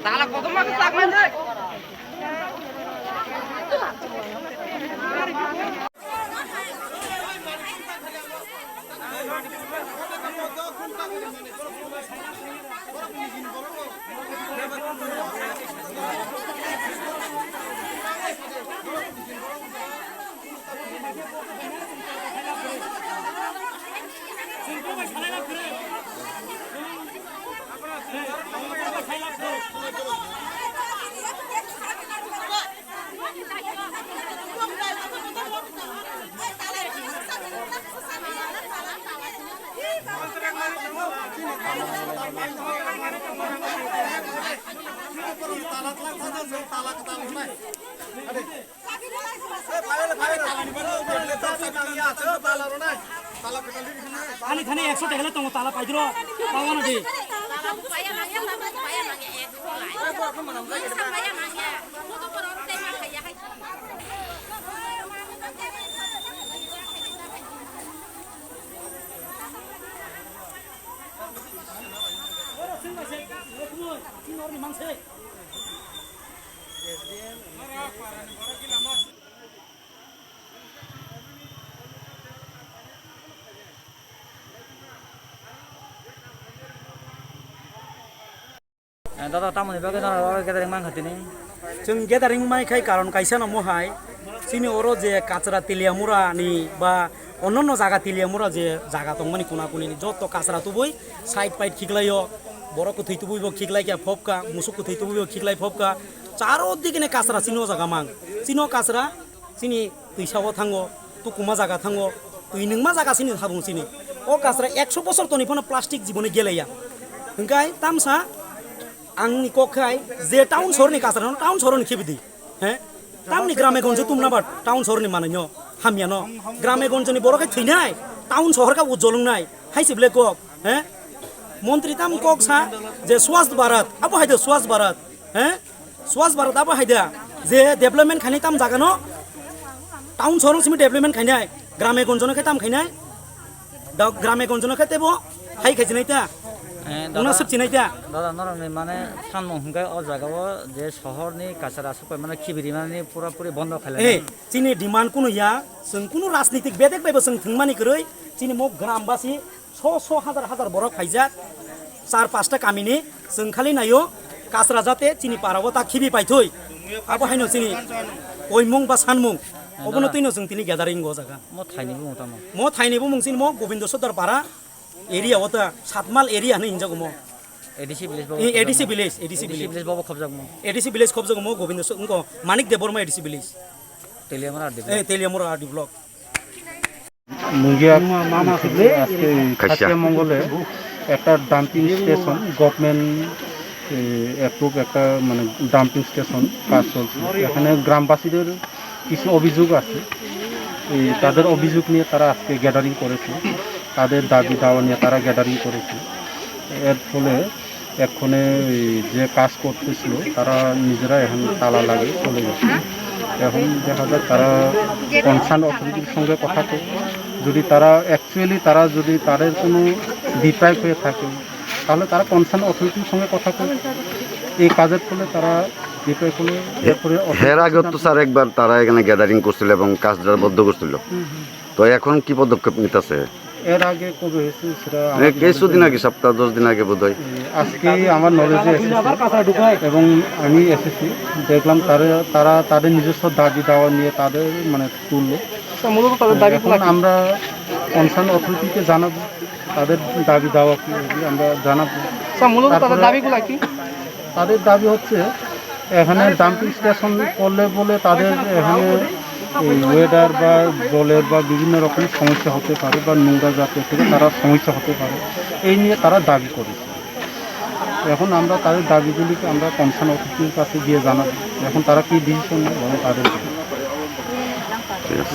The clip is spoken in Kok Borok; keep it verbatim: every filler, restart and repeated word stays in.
Tala kotorma kwchak man de. Ani thani ekso tekle tongo tala paidro. Pawana di. Eh, dada, tamoni bagwi norok gathering mankha tini? Chwng gathering mai khai karon kaisa no mohai, chini oro je kachra Teliamura ni ba onno jaga Teliamura je jaga tongmani kuna kuni ni joto kachra tubui side pide khiklaio, borok kwthwi tubui bo khiklai kha phobkha, musuk kwthwi tubui bo khiklai phobkha, charo digi ni kachra chini o jaga mang, chini o kachra Chini twisa o thango, tukuma jaga thango, twi nungma jaga chini habung chini. O kachra ekso bosor toni phano plastic jiboni geleya. Hingkai tamsa ang ni kok khai je town sohor ni kachra no town sohor ni khibidi. He? Tamni grame gonje tumna ba town sohor ni manwi no hamya no. Grame gonje ni borok khai thwinai, town sohor ka ujolung nai. Hai se ble kok, he? Montri tam kok sa je Swachh Bharat, abo hai de Swachh Bharat, he? Swachh Bharat abo hai da, je development khainai tam jaga no, town sohor simi development khainai, grame gonjo no khe tam khainai, da-, grame gonjo no khe tebo hai khai chinai ta, eh, una dada, sep chinai ta. Dada, norok ni mane sanmung hwnkhe o jaga o je sohor ni kachara aswk pai mane khibiri mani pura puri bondo khailai. Eh, chini demand kunu ya, chwng kunu rajnitik bedek bai bo chwng thwngmani kwrwi, chini mo gram basi so so hazar hazar borok phaijak, char pasta kamini chwng khali naio, kasra jate chini para o ta khibi paithoi. Abo haino chini koimung ba sanmung, obono twino chwng tini gathering o jaga. Mo thaini bumung tamo? Mo thaini bumung chini mo Gobindo Sodar para area o ta, Satmal area hinwi hinjago mo. A D C village bo. Eh, A D C village, A D C village. A D C village bo khobjakmo. A D C village khobjakmo Gobindo So-, wngko Manik Debbarma A D C village. Teliamura R D block. Eh, Teliamura R D block. Mongia আজকে এই খাসিয়া মঙ্গলে একটা dumping station, government approve একটা মানে dumping station কাজ চলছে। এখানে গ্রামবাসীদের কিছু অভিযোগ আছে। এই তাদের অভিযোগ নিয়ে তারা আজকে গ্যাদারিং করেছে, তাদের দাবি দাওয়া নিয়ে তারা গ্যাদারিং করেছে। এর ফলে এক্ষণে ওই যে কাজ করতেছিল, তারা নিজেরা এখন তালা লাগিয়ে চলে গেছে। এখন দেখা যাক, তারা কনসার্ন অথরিটির সঙ্গে কথা তো, যদি তারা অ্যাকচুয়ালি তারা যদি তাদের কোনো ডিপ্রাইভ হয়ে থাকে, তাহলে তারা কনসার্ন অথরিটির সঙ্গে কথা বলবে। এই কাজের ফলে তারা যেটা ফলে এ-, এরপরে এর আগে তো অথরিটির স্যার একবার তারা এখানে গ্যাদারিং করছিল এবং কাজ বন্ধ করছিল। হুম, হুম। তো এখন কি পদক্ষেপ নিতেছে? এর আগে কবে হয়েছে সেটা এ, আমাদের কিছুদিন আগে, সপ্তাহ দশ দিন আগে বোধহয়। এ, আজকে আমার নলেজে এসেছে এবং আমি এসেছি, দেখলাম তারা, তারা তাদের নিজস্ব দাবি দাওয়া নিয়ে তাদের মানে তুললো। আচ্ছা, মূলত তাদের দাবি এখন কি? আমরা কনসার্ন অথরিটিকে জানাবো, তাদের দাবি দাওয়া কি আমরা জানাবো। আচ্ছা, মূলত তাদের তারপরে দাবিগুলা কি? তাদের দাবি হচ্ছে এখানে ডাম্পিং স্টেশন করলে বলে তাদের এখানে এই ওয়েদার বা জলের বা বিভিন্ন রকম সমস্যা হতে পারে বা নোংরা জাতীয় থেকে তারা সমস্যা হতে পারে, এই নিয়ে তারা দাবি করেছে। এখন আমরা তাদের দাবিগুলিকে আমরা কনসার্ন অথরিটির কাছে গিয়ে জানাবো, এখন তারা কী ডিসিশন নেয় এবং তাদের